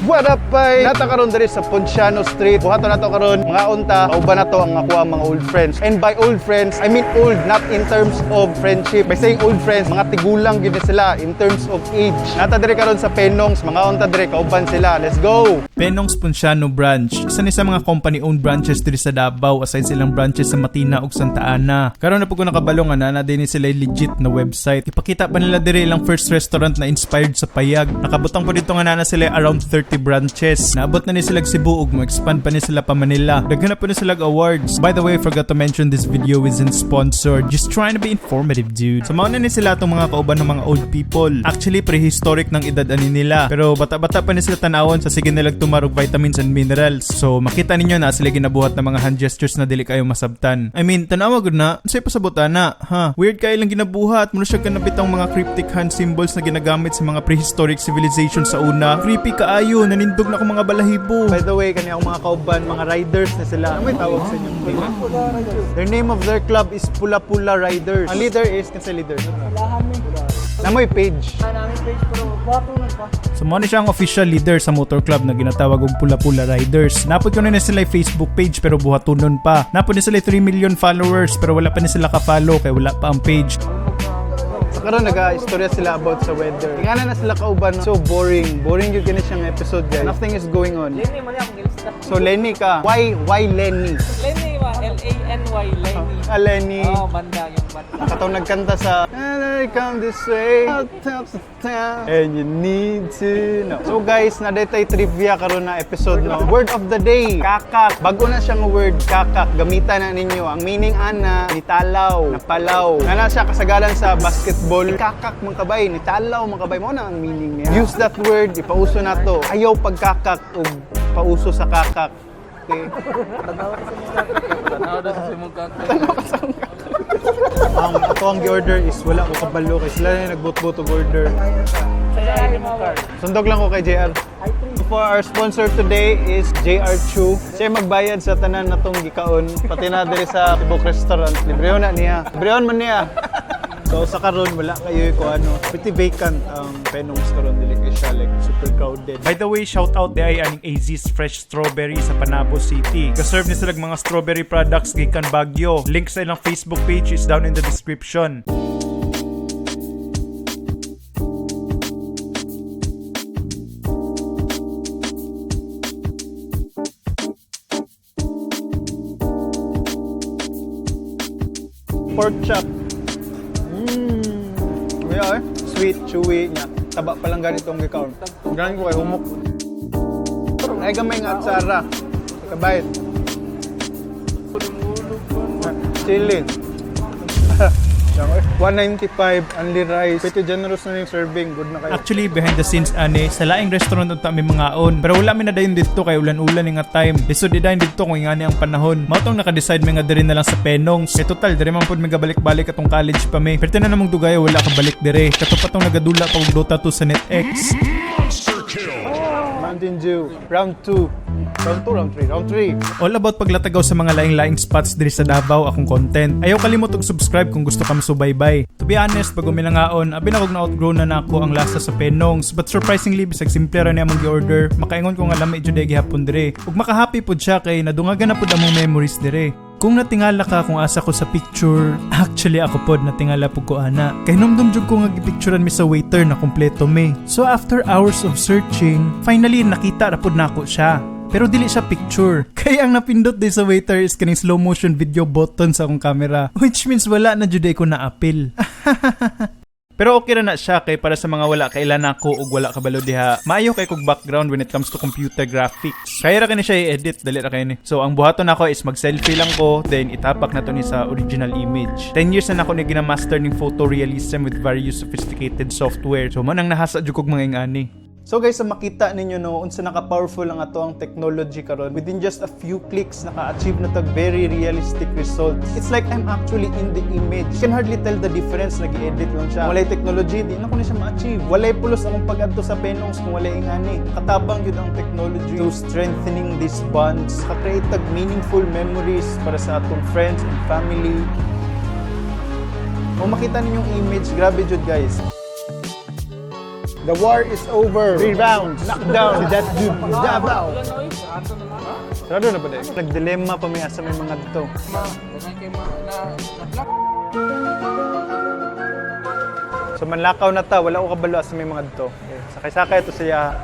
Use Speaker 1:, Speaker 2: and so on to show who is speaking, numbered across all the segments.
Speaker 1: What up, bay? Naa ta karon diri sa Ponciano Street. Buhaton nato karon mga unta, kauban nato ang ako ang mga old friends. And by old friends, I mean old not in terms of friendship. By saying old friends, mga tigulang gyud ni sila in terms of age. Naa ta diri karon sa Penongs, mga unta diri kauban sila. Let's go.
Speaker 2: Penongs Ponciano Branch. Isa ni sa mga company-owned branches diri sa Davao aside silang branches sa Matina ug Santa Ana. Karon na pud ko nakabalo nga naa na din ni sila legit na website. Ipakita pa nila diri ilang first restaurant na inspired sa payag. Nakabutang po dito nga naa na sila around 30 branches. Naabot na ni sila Cebu ug mo expand pa ni sila pa Manila. Daghan na po ni sila awards. By the way, forgot to mention this video isn't sponsored. Just trying to be informative, dude. So mao na ni sila atong mga kauban ng mga old people. Actually, prehistoric ng edad ani nila. Pero bata-bata pa ni sila tanawon sa sige nilag tumar og vitamins and minerals. So makita ninyo na sila ginabuhat ng mga hand gestures na dili kayo masabtan. I mean, tanawa gud na, unsay pasabot ana, ha? Weird kayo lang ginabuhat. Mura siya kanabitang mga cryptic hand symbols na ginagamit sa mga prehistoric civilization sa una. Creepy kaayo, nanindog na ko mga balahibo.
Speaker 1: By the way, kani akong mga kauban, mga riders na sila. Ano may tawag sa inyo? Their name of their club is Pula Pula Riders. Ang leader is, kinsa leader? Namoy page.
Speaker 2: So mao ni siya ang official leader sa motor club na ginatawag og Pula Pula Riders. Napod ko na ni sila Facebook page pero buhatunon pa. Napod ni sila 3 million followers pero wala pa ni sila ka-follow kay wala pa ang page.
Speaker 1: Sa karon naga-istorya sila about sa weather. Ingana na sila kauban. So boring. Boring yun kini siyang episode, guys. Nothing is going on.
Speaker 3: Lenny man akong gilista.
Speaker 1: So Lenny ka. Why Lenny?
Speaker 3: Lenny ba? Lany, Lenny.
Speaker 1: Ah, Lenny.
Speaker 3: Oh, banda yung banda.
Speaker 1: Katong nagkanta sa "And I come this way out of the town, and you need to know." So guys, naa tay trivia karon na episode, no. Word of the day, kakak. Bago na siyang word, kakak. Gamitan na ninyo. Ang meaning ana, nitalaw, napalaw. Nana siya kasagaran sa basketball. Kakak man kabay, nitalaw man kabay. Mao na ang meaning niya. Use that word, ipauso na to. Ayaw pagkakak ug pauso sa kakak. Okay.
Speaker 3: Tanaw daw sa imong kakak.
Speaker 1: Ang ato ang gi-order is wala ko kabalo kay sila na nagbot-bot og order. Sundog lang ko kay JR. For our sponsor today is JR Chu. Siya magbayad sa tanan natong gikaon pati na diri sa Tibok Restaurant. Librehon na niya. Librehon man niya. So sa karon wala kayo ko ano. Pretty vacant ang Penongs karon, dili kay siya like super crowded.
Speaker 2: By the way, shout out di ay aning AZ's Fresh Strawberry sa Panabo City. Gaserve ni sila mga strawberry products gikan Baguio. Link sa ilang Facebook page is down in the description.
Speaker 1: Pork chop. Yeah, eh. Sweet, chewy niya. Taba pa lang ganitong gikaon. Ganin ko kay humok. Ay gamay nga atsara. Kabait. Chili. 195, only rice. Pretty generous na yung serving. Good na kayo.
Speaker 2: Actually, behind the scenes ane, sa laing restaurant unta mi mangaon. Pero wala mi na dayon dito kay ulan-ulan ni nga time. Lisod di dayon dito kung ingani ang panahon. Mao tong naka-decide mi nga diri na lang sa Penongs. Kay total diri man pud mi gabalik-balik atong college pa mi. Pero na namong dugay wala ka balik dire. Kato pa tong nagadula pa og Dota 2 sa NetX.
Speaker 1: Mountain Dew. Round 2. Round 2, round 3. Round 3.
Speaker 2: All about paglatagaw sa mga laing-laing spots diri sa Davao akong content. Ayaw kalimot og subscribe kung gusto ka masubaybay. To be honest, bago mi nangaon, abi na kog na-outgrow na nako ang lasa sa Penongs. But surprisingly, bisag simple ra niya among gi-order, makaingon ko nga lami jud ay gihapon dire. Ug makahappy pud siya kay nadungagan na pud among memories dire. Kung natingala ka kung asa ko sa picture, actually ako pod natingala pud ko ana. Kay numdum jud ko nga gipicturean mi sa waiter na kompleto mi. So after hours of searching, finally nakita ra pud nako siya. Pero dili siya picture. Kaya ang napindot din sa waiter is kaning slow motion video button sa akong camera. Which means wala na jud ko na-apil. Pero okay ra na siya kay para sa mga wala kaila nako ug wala kabalo diha. Maayo kay kog background when it comes to computer graphics. Kaya ra kini siya i-edit, dali ra kay ni. So ang buhaton nako is mag-selfie lang ko, then itapak na to ni sa original image. 10 years na nako ni gina-master ning photorealism with various sophisticated software. So man ang nahasa jud kog mga ingani.
Speaker 1: So guys, sa makita ninyo no, unsa naka-powerful ang ato ang technology karon. Within just a few clicks, naka-achieve na tag very realistic results. It's like I'm actually in the image. You can hardly tell the difference, nag-edit lang siya. Walay technology, di na ko na siya ma-achieve. Walay pulos akong pag-adto sa Penongs kung walay ingani. Katabang gyud ang technology to strengthening these bonds, ka-create tag meaningful memories para sa atong friends and family. Kung makita ninyong image, grabe jud, guys. The war is over. Three rounds. Knockdown. That dude in Davao.
Speaker 3: Wala na oy, sarado na lang.
Speaker 1: Sarado na ba dahil? Nagdilemma pa may asa may mga dito.
Speaker 3: Ma, daghan kay ma na na-block.
Speaker 1: So manlakaw na ta, wala ko kabalo asa may mga dito. Okay. Sakay-sakay ito siya.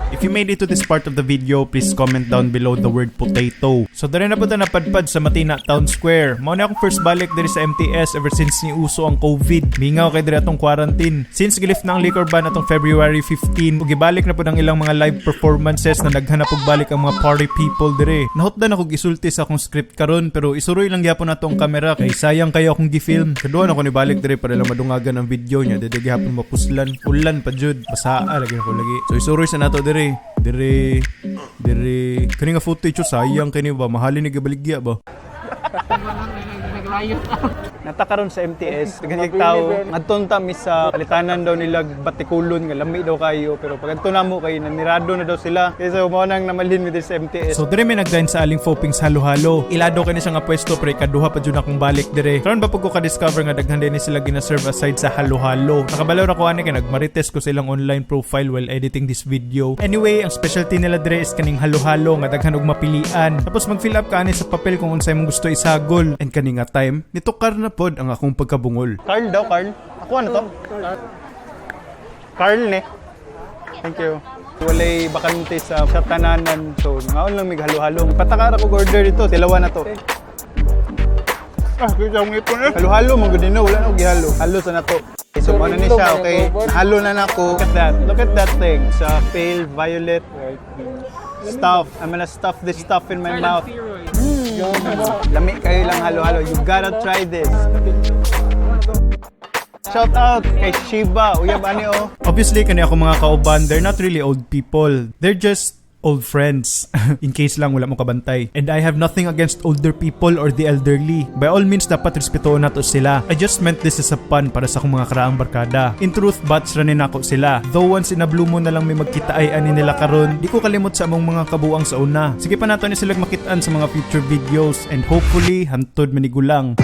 Speaker 2: If you made it to this part of the video, please comment down below the word "potato." So diri na po ta napadpad sa Matina Town Square. Mao na akong first balik diri sa MTS ever since ni uso ang COVID. Mingaw kay diri atong quarantine. Since gilift na ang liquor ban atong February 15, ug gibalik na pud ang ilang mga live performances na naghanap og balik ang mga party people diri. Nahutdan ako gisulti sa akong script karon, pero isuroy lang gyapon nato ang camera kay sayang kayo akong gi-film. Kaduha ako ni balik diri para lang madungagan ang video niya. Dili gihapon mapuslan. Ulan pa jud. Basaa lagi ako lagi. So isuroy sa nato diri. Diri. Diri. Kani nga footage, oh, sayang kini ba, mahalin ni gabaligya ba.
Speaker 3: Naglayot.
Speaker 1: Nata karon sa MTS, daghan kay tao. Ngadton ta mi sa palitanan daw nila batikulon nga lami daw kayo, pero pag adto namo kay nanirado na daw sila. Kaya so mao nang namalhin mi diri sa MTS.
Speaker 2: So dire may nagdayon sa Aling Foping's Halo-Halo. Ilado kani siya nga pwesto, pre kaduha pa jud akong balik dire. Karon ba pag ko ka-discover nga daghan din ni sila gina-serve aside sa halo-halo. Nakabalaw ra ko ani kay nagmarites ko sa ilang online profile while editing this video. Anyway, ang specialty nila dire is kaning halo-halo nga daghan og mapilian. Tapos mag-fill up ka ani sa papel kung unsay mong gusto isagol. And kani nga time, nitukar na pod ang akong pagkabungol.
Speaker 1: Carl daw, Carl. Ako ano to? Carl ne. Thank you. Walay bakante sa tananan. So, ngaon lang mig halo-halo. Patakara ko order dito. Tilawa na to. Ah, kita akong ipon eh. Halo-halo, man gud no. Wala na akong gihalo. Halo sa na to. Okay, so, ano ni siya, okay? Halo na nako. Look at that. Look at that thing. Sa pale violet stuff. I'm gonna stuff this stuff in my mouth. Lami kayo lang halo-halo. You gotta try this. Shout out kay Shiba. Uyab ani oh.
Speaker 2: Obviously, kani ako mga kauban, they're not really old people. They're just old friends. In case lang wala mo kabantay. And I have nothing against older people or the elderly. By all means, dapat respetuon nato sila. I just meant this as a pun para sa akong mga karaang barkada. In truth, batch ra ni nako sila. Though once in a blue moon na lang may magkita ay ani nila karon, di ko kalimot sa among mga kabuang sa una. Sige pa nato ni sila makitaan sa mga future videos and hopefully, hantod manigulang.